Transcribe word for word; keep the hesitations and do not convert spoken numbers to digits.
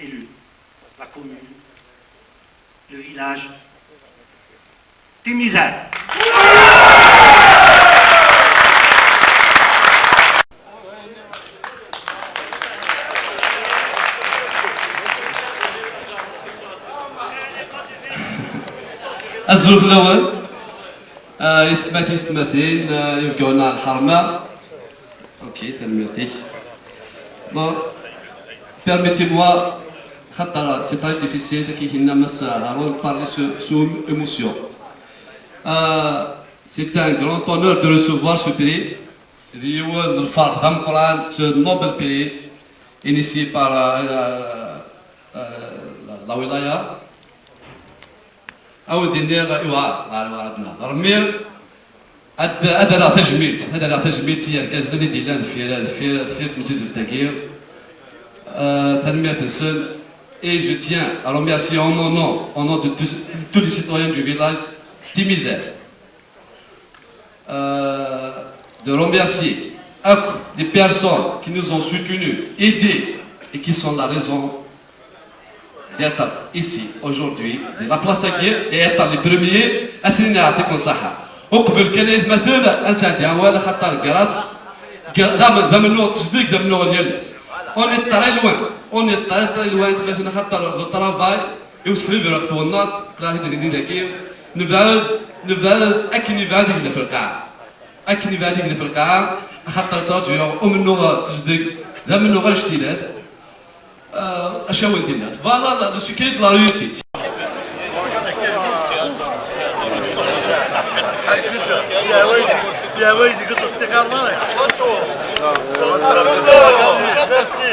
Élu, la commune, le village, Timisal. Azul fell-awen, ah, yessetmatin, yessetmatin, ah, yebgawen n lḥerma. Ok, tanemmirt-ik. Bon, permettez-moi, xaṭer c'est très difficile, akken i yenna Mass Haroun, parler sous, sous émotion. Euh, c'est un grand honneur de recevoir ce prix. D yiwen n lferḥ d ameqqran, ce noble prix, initié par, euh, euh, la, la wilaya. Ad wen-d-iniɣ, iwa, iwa, iwa, ad nehder. Mi ad, ad rreɣ tajmilt, ad rreɣ tajmilt i yergazen i d-yellan deffir, deffir, deffir temsizzelt-agi. Euh, tanemmirt-nsen. Et je tiens à remercier en mon nom, au nom de tous, tous les citoyens du village, Timizal. Euh, de remercier, euh, des personnes qui nous ont soutenus, aidés et qui sont la raison d'être ici aujourd'hui, de la place à Guy et être les premiers à signer à Tekon Saha. Donc, vous le connaissez maintenant, un certain, voilà, خاطر grâce, grâce, on est très loin, on est très, très loin, خاطر le travail, et on se fait de la tournante, la vie de l'Église, نبعد، نبعد، أكن يبعد يقدر في القاعة. Akken ibɛed yegdef lqaɛa, axaṭer ttṛaǧuɣ umennuɣ tezdeg, d amennuɣ anect-ilat, euh, acu awen-d-inna. Voilà, le secret de la réussite. يا ويلي، يا ويلي، قصة التكرار. Merci.